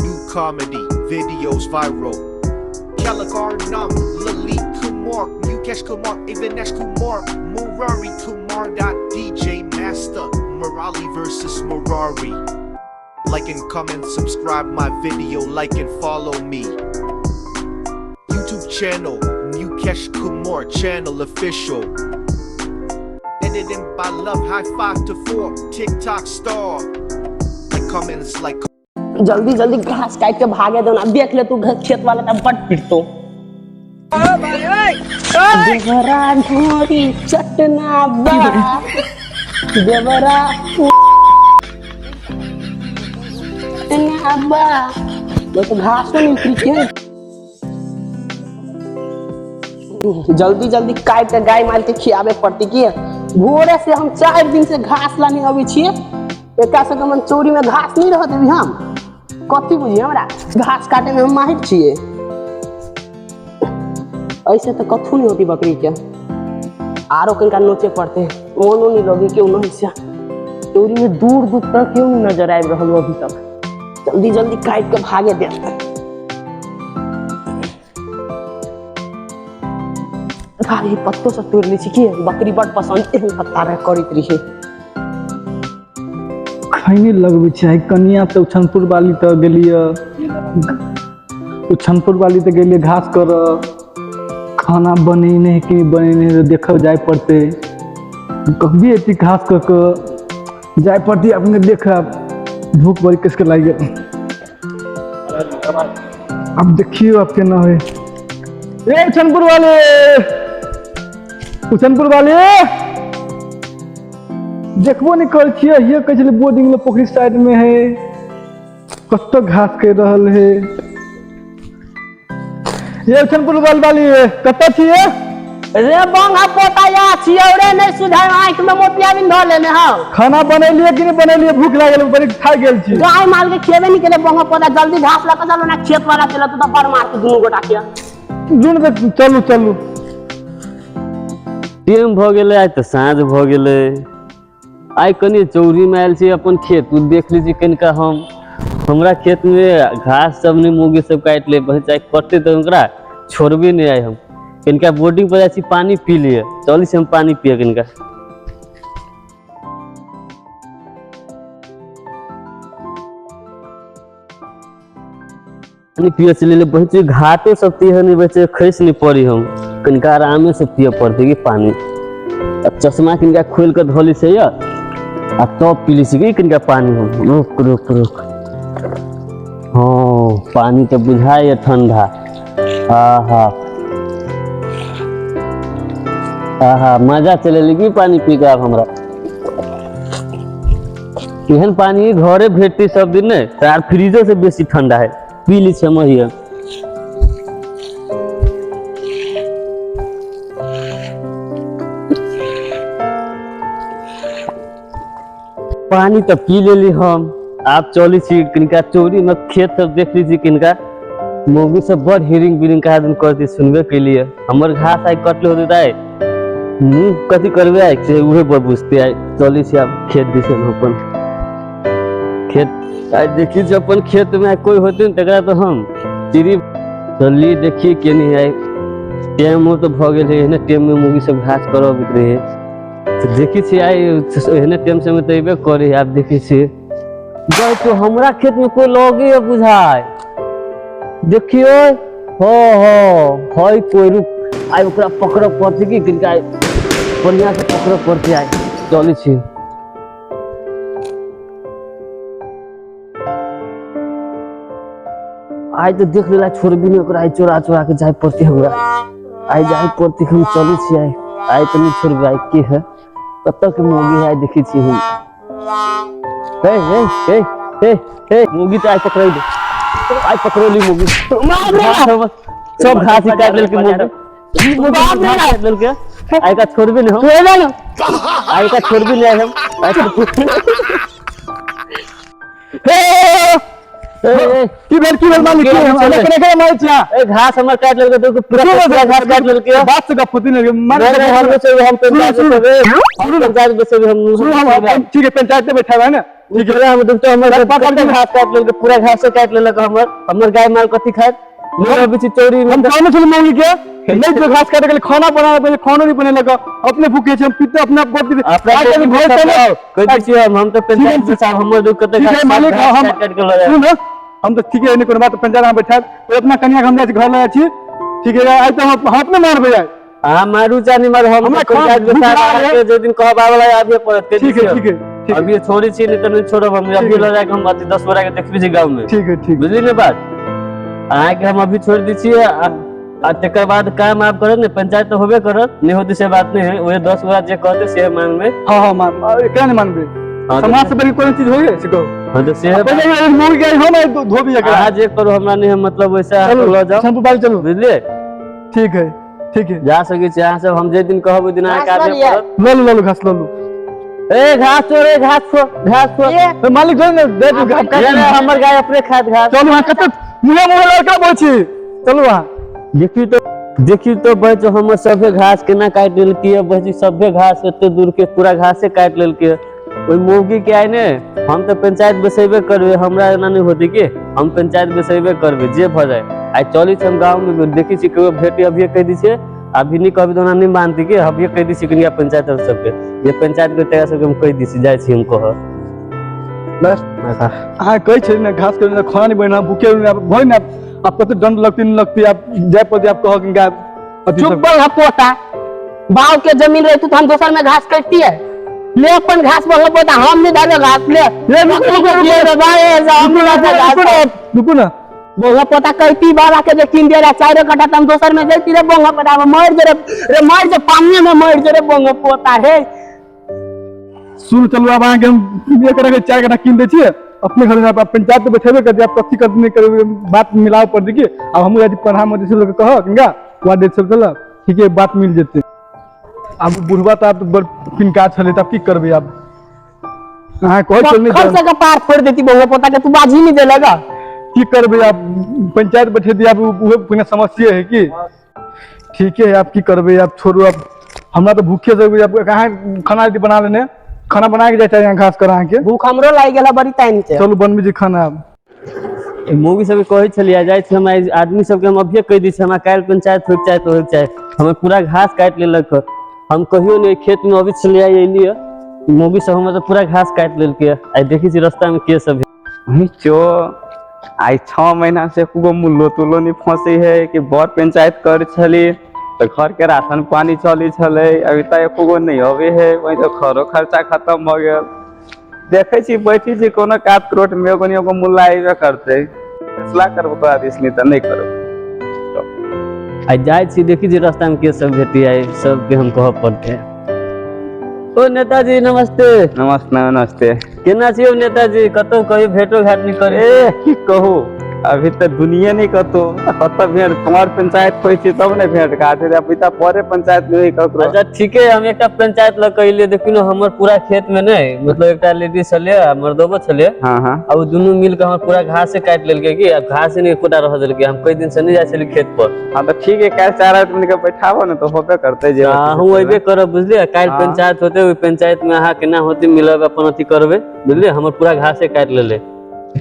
New comedy videos viral. Kalakar Nam, Lalit Kumar, Mukesh Kumar, Avinash Kumar, Murari Kumar. DJ Master, Murali versus Murari. Like and comment, subscribe my video, like and follow me. YouTube channel, Mukesh Kumar channel official. Edited by Love High 5 to 4, TikTok star. Like, comments, like. जल्दी जल्दी घास काट के भागे दो ना, देख ले तू खेत वाला त बड पिटतो। देवरा ढोरी चटना बा, देवरा चटना बा, तो घास नहीं उतरी के। जल्दी जल्दी काट के गाय माल के खियाबे पड़ती की। भोरे से हम 4 दिन से घास लाने अबै छियै, एकरा सबके मन चोरी में घास नहीं रह देबी हम। कथी बुझिए हमरा घास काटे में हम माहिर छियै। ऐसे तो कथू नहीं होती बकरी के, आरो कनिका नोचे पड़ते, मोनो नहीं लगी केहू नहीं से। चोरी में दूर दूर तक केहू नहीं नजर आबि रहल अभी तक। जल्दी जल्दी काटि के भागे दे। खाली पत्तो सब तोड़ि लै छी की, बकरी बड़ पसंद एहन पत्ता रहे करैत रही। खैनी लगबै छै कनिया तऽ उछनपुर वाली तऽ गेलियै, उछनपुर वाली तऽ गेलियै घास करऽ, खाना बनेने है कि बनेने है देखऽ जाय पड़तै। कभी एती घास कऽ कऽ जाय पड़तै अपने देखऽ, भूख बड़ी कसके लागि गेल। अब देखियौ अब केना होइ। ए उछनपुर वाले, उछनपुर वाले देखबो नहीं करै छियै, हिये कहै छलै बोर्डिंग लग पोखरि साइड में है, कतऽ घास कर रहल है। ये उछनपुर वाली वाली कतऽ छियै? रे बंगा पोता या छियौ रे, नहीं सुझाय आँखि में मोतियाबिंद धऽ लेने हौ। खाना बनेलियै कि नहीं बनेलियै? भूख लागल, बड़ी खा गेल छी। गाय माल के खेबे नहीं केले बंगा पोता, जल्दी घास लऽ कऽ चलो ना खेत वाला चलो तो बड़ मारतौ दुनू गोटा के। दुनू के चलू चलू। टेम भऽ गेलै, आइ तऽ साँझ भऽ गेलै। आइ कनि चौरी में आयल छी अपन खेत ओ देख लै छी कनिका। हम हमरा खेत में घास सब नहीं मौगी सब काटि ले, बस आइ कटतै तऽ ओकरा छोड़बे नहीं। आइ हम कनिका बोर्डिंग पर जाइ छी पानी पी लिअ, चलै छी हम पानी पिए कनिका। पानी पिए चलि बच्चे, घाटो सब तेहन नहीं बच्चे, खसि नहीं पड़ी हम, कनिका आरामे से पिए पड़तै कि पानी। अब चश्मा कनिका खोलि कऽ धऽ लै छै यऽ, आ तब पी लै छी कि कनिका पानी हम। रुक रुक रुक, हाँ पानी तऽ बुझाइए ठंडा। आहा आहा मजा चलि एलै कि पानी पी कऽ। आब हमरा एहन पानी घरे भेटतै सब दिन ने, तऽ आर फ्रिजो से बेसी ठंडा है। पी लै छी हम हिये। पानी तऽ पी लेली हम, आब चलै छी किनका चोरी में खेत सब देख लै छी। किनका मौगी सब बड़ हिरिंग बिरिंग कहा दिन करती, सुनबे केलिए। हमर घास आइ कटले होते आइ मुँह कथी करबे आइ से उहे बड़ बुझते। आइ चलै छी आब खेत दिस अपन खेत। आइ देखी जे अपन खेत में कोई होते ने तकरा तो हम चिड़ी चलली देखिए केने आइ। टाइमो तऽ भऽ गेल है, एहने टाइम में मौगी सब घास करऽ अबैत रहे, तऽ देखै छियै आइ एहने टाइम सबमे तऽ अयबे करे। आब देखै छियै गए तो हमरा खेत में कोई लगे है बुझाय, देखियो हो हो है कोई। रुक आइ ओकरा पकड़ऽ पड़तै कि किनका, आइ बढ़िया से पकड़ऽ पड़तै। आइ चलै छी। आइ तऽ देख लेला, छोड़बी नहीं ओकरा, आइ चोरा चोरा के जाय पड़तै हमरा, आइ जाय पड़तै। हम चलै छी आइ, आइ तऽ नहीं छोड़बै। आइ के है, कतऽ के मौगी है, आइ देखै छी हम। हे हे हे हे हे मौगी तऽ आइ पकड़ै दे, आइ पकड़ौली मौगी। सब घास ही काटि लेलकै मौगी, ई मौगी सब घास काटि लेलकै। आइ का छोड़बे नहीं हम, आइ का छोड़बे नहीं हम। आइ की भेल, की भेल मालिक? की भेल? चलै। केना केना मारै छियै? ए घास हमर काटि लेलकै, देखो पूरा की पूरा घास काटि लेलकै। बात से गप होती नहीं, मालिक। नहीं, नहीं, हम बचेबै, हम पंचायत सुनू, बचेबै, हम पंचायत बचेबै, हम सुनू, हम ठीक है, पंचायत में बैठा हुआ है ना, ठीक है। हम देखतो हमर कते घास काटि लेलकै, पूरा घास से काटि लेलक हमर। हमर गाय माल कथी खायत? नहि अबै छी चोरी हम कहने छली मौगी के नहि जो घास काटे के लिए खाना बनावे पहिले, खानो नहीं बनेलक, अपने भूखे छै, हम पीते अपने आप गोद। अपना कहि दै छियै हम तऽ पंचायत साहब, हमर दुख कते ठीक है घास मालिक, हम काटि काटि के लऽ जाय। सुन, हम तऽ ठीक है, नहि कोनो बात, पंचायत हम बैठायब, अपना कनिया के हम जाइ छी घर लऽ जाइ छी। ठीक है, आइ तऽ हम अपने मारबै आइ। अहाँ मारू चाहे नहि मारू, हम हमरा पंचायत भूख साहब लागल है। अहाँके जे दिन कहब आबै ला आबिये पड़त। कहि ठीक दै है। छियै। ठीक है, ठीक है। अभी छोड़ै छी, नहि तऽ नहि छोड़ब हम। अभी लऽ जाके हम अथी 10 गोरा के देखबै छी गाँव में। ठीक है, ठीक। बुझली ने बात? अहाँके हम अभी छोड़ि दै छियै आ तकर बाद काम आब करत ने, पंचायत तऽ होबे करत, नहि होतै से बात नहि है। उहे 10 गोरा जे कहतै से मानबै। हाँ हाँ, मान, केना नहि मानबै? हाँ, समाज से बड़ी कोनो चीज होइए से कहू? हाँ तऽ से पहिले ई मौगी के हम आइ धोबी एकरा। अहाँ जे करू, हमरा नहि है मतलब, वैसे अहाँ चलू। लऽ जाउ। शम्पू बाली चलू। बुझलियै? ठीक है, ठीक है। जा सकै छी अहाँ सब, हम जे दिन कहब ओहि दिन अहाँके घास लऽ आबे लिअ। पड़त। लऽ लू, लऽ लू, घास लऽ लू। ए घास छोड़, ए घास छोड़, घास छोड़। ए, ए, मालिक जो ने दे दू घास काटि। नहीं, नहीं, हमर गाय अपने खायत घास। चलू, अहाँ कते मुँहे मुँहे लड़का बोल छी, चलू अहाँ। देखी तो, देखी तो बच, हमर सभे घास केना काटि लेलकै बच, सभे घास एते दूर के पूरा घासे काटि लेलकै। ओहि मौगी के आइ ने हम तऽ पंचायत बसेबे करबै, हमरा एना नहि होतै कि हम पंचायत बसेबे करबै जे भऽ जाय। आइ चलै छी हम गाँव में, देखै छी कहियो भेटी, अभिये कहि दै छियै। अभी नहि कहबै तऽ ओना नहि मानतै कि अभिये कहि दै छियै कनिया पंचायत सबके जे पंचायत के तकरा सबके हम कहि दै छी, जाइ छी हम कहऽ। बस अहाँ कहै छै ने घास करे खाना नहीं बना, भूखे भय ने, आब कते दंड लगती नहीं लगती, आब जाय पड़ती, आब कहक इनका अथी चुप सब। बोल पोता, बाव के जमीन रहती तो हम दोसर में घास काटती है। ले अपन घास बोल पोता, हम नहीं डाले घास, ले। ले, रुकू, रुकू, रुकू। ले रे भाई, ऐसा हम नहीं डाले घास। रुकू ना, रुकू ना। बोंगा पोता, कहती बाबा के जे कीन दे रहा चार कट्ठा तो हम दोसर में जैती रे। बोंगा पोता मर जे रे, रे मर जे, पानी में मर जे रे बोंगा पोता हे। सुन, चलू आब अहाँके हम एक कट्ठा के 4 कट्ठा कीन दै छियै, अपने घर में। आप पंचायत तो बैठेबे करती, आप कथी कथी नहीं करबै, बात मिलावे पड़ती कि आब हमहूँ जाइ छी प्रधानमंत्री से लोग कह किनका वार्ड सब, चल ठीक है, बात मिल जेतै। आब बुढ़वा तऽ आब बड़ किनका छलै तऽ आब की करबै? आब अहाँ कहै छल नहि खर्चा के पार फोड़ देती बोंगा पोता के, तू बाजी नहीं देलेगा। की करबै? आब पंचायत बैठे दिया, आब उहे कोनो समस्या है की। ठीके है, आब की करबै? आब छोड़ू, आब हमरा तऽ भूखे से आब कहाँ खाना यदि बना लेने, खाना बना के जाइ चाहे घास कर अहाँके। भूख हमरो लागि गेल है बड़ी टाइम से। चलू, बनबै छी खाना आब। मौगी सबके कहै छलियै, जाइ छी हम आइ आदमी सबके हम अभिये कहि दै छी, हमरा काल्हि पंचायत होइके चाही तऽ होइके चाही। हमर पूरा घास काटि लेलक हँ। हम कहियो नहि खेत मे अबै छलियै, एलियै, मौगी सब हमर तऽ पूरा घास काटि लेलकै। आइ देखै छी रास्ता मे के सब। चो आइ 6 महीना से एको मुल्लो तुल्लो नहीं फंसे है कि बड़ पंचायत कर छली तऽ घर के राशन पानी चली छलै, अभी तक एको गो नहीं अबे है। वही तो घरो खर्चा खत्म भऽ गेल। देखै छी, बैठी छी, कोनो कात क्रोट में एगो एगो मुल्ला अयबे करतै, फैसला करबो तोरा दिस, नहीं तऽ नहीं करबो। आइ जाइ छी, देखी छी रास्ता मे के सब भेटी, आइ सबके हम कहऽ पड़तै। ओ नेताजी, नमस्ते। नमस्ते, नमस्ते। केना छी यौ नेताजी? कतौ कहियो भेटो घाट नहि करे। ए की कहू, अभी तऽ दुनिया नहीं कतौ, कतऽ भेंट? कुमार पंचायत होइ छै तब ने भेंट घाट हेतै, अभी तऽ बड़े पंचायत में होई ककरो। अच्छा ठीके, हम एकटा पंचायत लऽ के एलियै। देखियौ ने, हमर पूरा खेत मे ने मतलब एकटा लेडीज छलै आ मर्दबो छलै हाँ हाँ आ ओ दुनू मिल के हमर पूरा घासे काटि लेलकै कि आ घासे नहि एकोटा रह देलकै। हम कई दिन से नहि जाइ छलियै खेत पर। हाँ तऽ ठीक है, काल्हि 4 आदमी के बैठाबो ने तऽ होबे करतै जे। अहूँ अयबे करब, बुझलियै? काल्हि पंचायत होतै, ओहि पंचायत में अहाँ केना होतै मिलब, अपन अथी करबै, बुझलियै? हमर पूरा घासे काटि लेलै।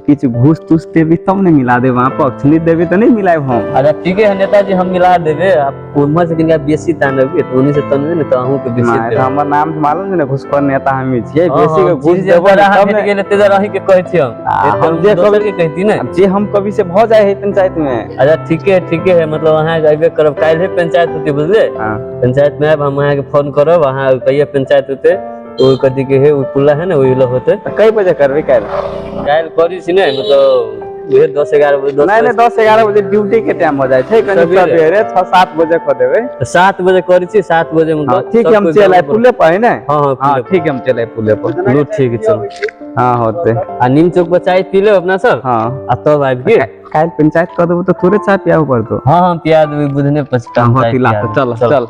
किछु घूस तूस देबी तब ने मिला देब, अहाँ पक्ष नहीं देबी तऽ नहीं मिलायब हम। अच्छा ठीके है नेताजी, हम मिला देबै। आप उम्हर से कनिका बेसी तानबै तऽ ओन्नी से तनबै ने तऽ अहूँ के बेसी नहि, तऽ देब। हमर नाम मालूम छै ने, घूसखोर नेता हमी छियै। हाँ, बेसी के हाँ, घूस चीज देबो अगर ने अहाँ तब भेट ने गेल एते अहीं के कहै छी हम। आ, एक हम जे दोसर कभी के कहती ने। जे हम कभी से भऽ जाइ है पंचायत में। अच्छा ठीके है, ठीके है, मतलब अहाँ अयबे करब, काल्हि पंचायत होतै, बुझलियै? हाँ। पंचायत में आयब, हम अहाँके फोन करब, अहाँ कहिया पंचायत होतै, ओ कथी के है, ओ पुला है ने, ओहि लग होतै। तऽ कई बजे करबै काल्हि? काल्हि करै छी ने, मतलब उहे 10-11 बजे, 10। नहीं नहीं, 10-11 बजे ड्यूटी के टाइम हो जाइ छै कनि। सबेरे। सवेरे 6-7 बजे कऽ देबै। 7 बजे करै छी, 7 बजे हाँ मतलब ठीक है, सब हम कोइ चलि आए गाँव पर। पुले पर है ने? हाँ हाँ। हाँ। पुले ठीक है, हम चलि आए पुले पर। पर। लो ठीक है, चलो। हाँ, होते। आ नीम चौक पर चाय पी लेब अपना सब। हाँ। आ तब आबि के काल्हि पंचायत कऽ देबो तऽ तोरे चाय पियाबऽ पड़तौ। हाँ हाँ, पिया देबै, बुझने पछता। हाँ, होती ला तऽ चल चल।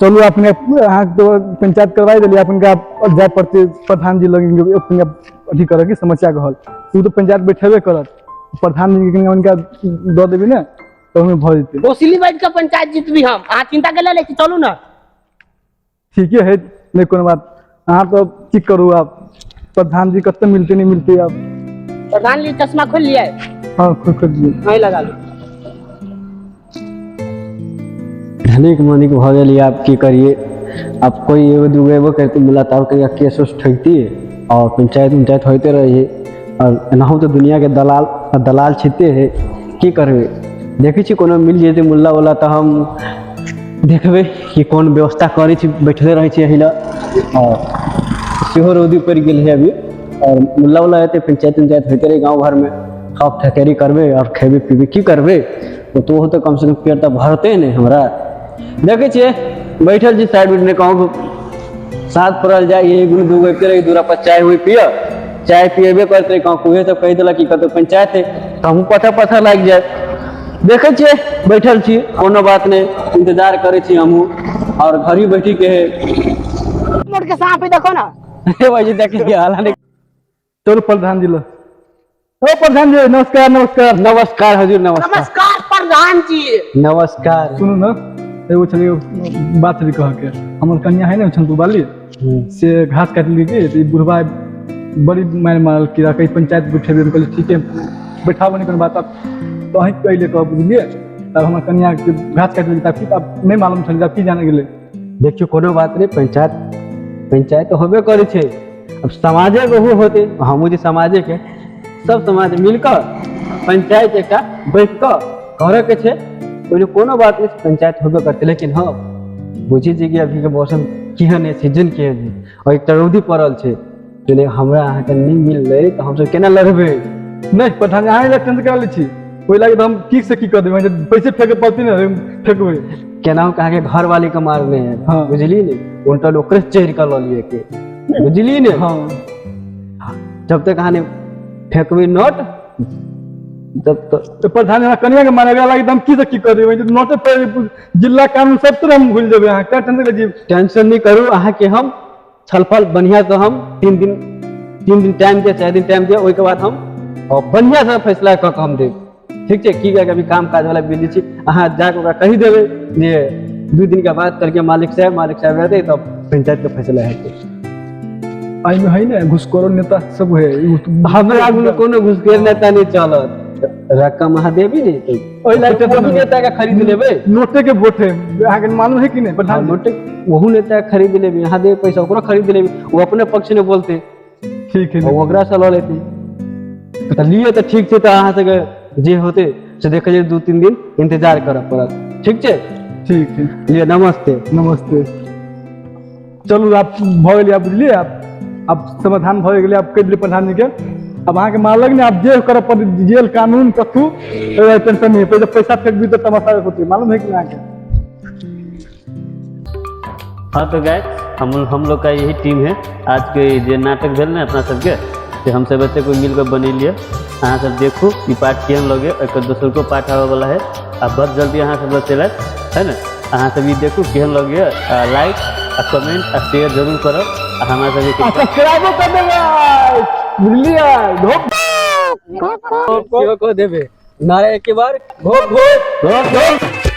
चलू, अपने अहाँ तो पंचायत करवाई देलियै, अपन के जाय पड़तै प्रधान जी लग, अपने अथी करऽ की समस्या के हल। ओ तऽ पंचायत बैठेबे करत। प्रधान जी के हुनका दऽ देबै ने तऽ ओहिमे भऽ जेतै। कोसिली बैठ के पंचायत जीतबी हम, अहाँ चिंता के ले छी, चलू ना। ठीके है, नहीं कोनो बात। अहाँ तो की करू, आब प्रधान जी कते मिलते नहीं मिलते आब। प्रधान जी चश्मा खोल लिया? हाँ, खोल खोल दियौ। नहीं लगा लो। धनिक मनिक भऽ गेलियै, आब की करियै? आब कोइ एगो दूगो एगो करते मिला तब कहिया केस उस ठकतियै और पंचायत उंचायत होइते रहै। और एनाहु तऽ दुनियाके दलाल दलाल छिते है, की करबै? देखै छी कोनो मिल जेतै मुल्ला उल्ला तऽ हम देखबै कि कोन व्यवस्था करै छी। बैठले रहै छी एहि लए और सेहो रौदी पड़ि गेल है अभी। और मुल्ला उल्ला एतै, पंचायत उंचायत होइते रहै गाँव घरमे, ठक ठकेरी करबै और खेबै पीबै, की करबै? ओतबो तऽ कमसँ कम पेट तऽ भरतै ने हमरा। देखै छियै, बैठल छी साइड उडमे, कहूँ साथ पड़ल जाय एगो दूगो अबिते रही दूरा पर चाय उय पिय, चाय पियेबे करते, कहूँ उहे सब कहि देलक कि कतहु पंचायत है तऽ हमहूँ पत्थर पत्थर लागि जायत। देखै छियै, बैठल छी, कोनो बात नहि, इंतजार करै छी हमहूँ और घर ही बैठी के है। मोड़ के सांप है, देखो ना। अरे भाई, देखै छियै हाला नहि। चलू प्रधान जी लग। ओ प्रधान जी, नमस्कार नमस्कार। नमस्कार हजुर, नमस्कार। नमस्कार प्रधान जी। नमस्कार। सुनू ने, एगो छलै बात छलै कहके, हमर कनिया है ने छंतु बाली, से घास काटि लेलकै तऽ ई बुढ़बा बड़ी मारि मारल कि कहीं पंचायत बैठेबै। हम कहलियै ठीके, बैठाबो, नहि कोनो बात। आब तऽ अहीं कहले कहब, बुझलियै? तब हमर कनिया के घास काटि लेलकै, तब की आब नहि मालूम छलै, तब की जाने गेलै। देखियौ, कोनो बात नहि, पंचायत पंचायत तऽ होबे करै छै। अब समाजे के ओहो होतै, हमहूँ जे समाजे के, सब समाज मिल कऽ पंचायत एकटा बैठ कऽ करऽ के छै। ओहिमे कोनो बात नहि छै, पंचायत होबे करतै। लेकिन हँ, बुझै छियै कि अभीके मौसम केहन है, सीजन केहन है और एकटा रौदी पड़ल छै, ताहि हमरा अहाँके नहि मिललै तऽ हमसब केना लड़बै? नहि प्रधान जी, अहाँ लए टेंशन करा लै छी, ओहि लागी तऽ हम की से की कऽ देबै, पैसे फेके पड़तै ने, फेकबै। केनाहु अहाँके घरवाली के मारने है। हाँ। बुझलियै ने? उल्टल ओकरे चढ़ि कऽ लऽ लिअ के, बुझलियै ने? हाँ। जब तक अहाँ नहि फेकबै नोट तब तक। तऽ प्रधान हमरा कनिया के मारे लागी तऽ हम की से की कऽ देबै, नोटे पे जिला कानून सब तरह हम भूलि जेबै। अहाँ क्या टेंशन लै छी? टेंशन नहि करू, अहाँके हम छलफल बढ़िआँ से हम 3 दिन, 3 दिन टाइम दिअ, 4 दिन टाइम दिअ, ओहिके बाद हम और बढ़िआँ से फैसला कऽ के हम देब। ठीक छै? की अभी काम काज वाला बिजी छी, अहाँ जाके ओकरा कहि देबै जे 2 दिन के बाद करके मालिक साहब, मालिक साहब रहतै तब पंचायत के फैसला हेतै। एहिमे है ने घुसखोर नेता सब है। हमरा आगू में कोनो घुसखोर नेता नहि चलत। रकम अहाँ देबी ने तऽ ओहि लागी टेंशन ओहू नेता के खरीद लेबै। नोटे के वोट है, अहाँके मालूम है कि नहि प्रधान जी? नोटे, ओहू नेता के खरीद लेबै। अहाँ देबै पैसा, ओकरो खरीद लेबै, ओ अपने पक्ष ने बोलते। ठीक है। ओकरा से लऽ लेतै तऽ लिअ। तऽ ठीक छै, तऽ अहाँ सबके जे होतै से देखै छै, 2-3 दिन इंतजार करऽ पड़त। ठीक छै? ठीक है। लिअ, नमस्ते। नमस्ते। चलू, आब भऽ गेलै, आब बुझलियै, आब आब समाधान भऽ गेलै। आब कहि देलियै प्रधान जी के, आब अहाँके मारलक ने, आब जे करऽ पड़तै, जेल कानून कथू टेंशन नहीं है। पैसा पैसा फेंकबी तऽ तमाशा होतै, मालूम है कि नहीं अहाँके? हाँ तो गाइस, हम लोग का यही टीम है। आज के जे नाटक भेल ने अपना सबके, से हम सब एते कोई मिलकर बनेलिए। अहाँ सब देखू ई पार्ट केहन लगे। एकर दोसरको पार्ट आबे वाला है आ बहुत जल्दी अहाँ सब लग चलत है ने। अहाँ सब ई देखू केहन लगे, लाइक आ कमेंट आ शेयर जरूर करब आ हमरा सबके आ सब्सक्राइबो कर देबै, बुझलियै? धोप सेहो कऽ देबै। नारा एक बार, घोप घोप घोप घोप।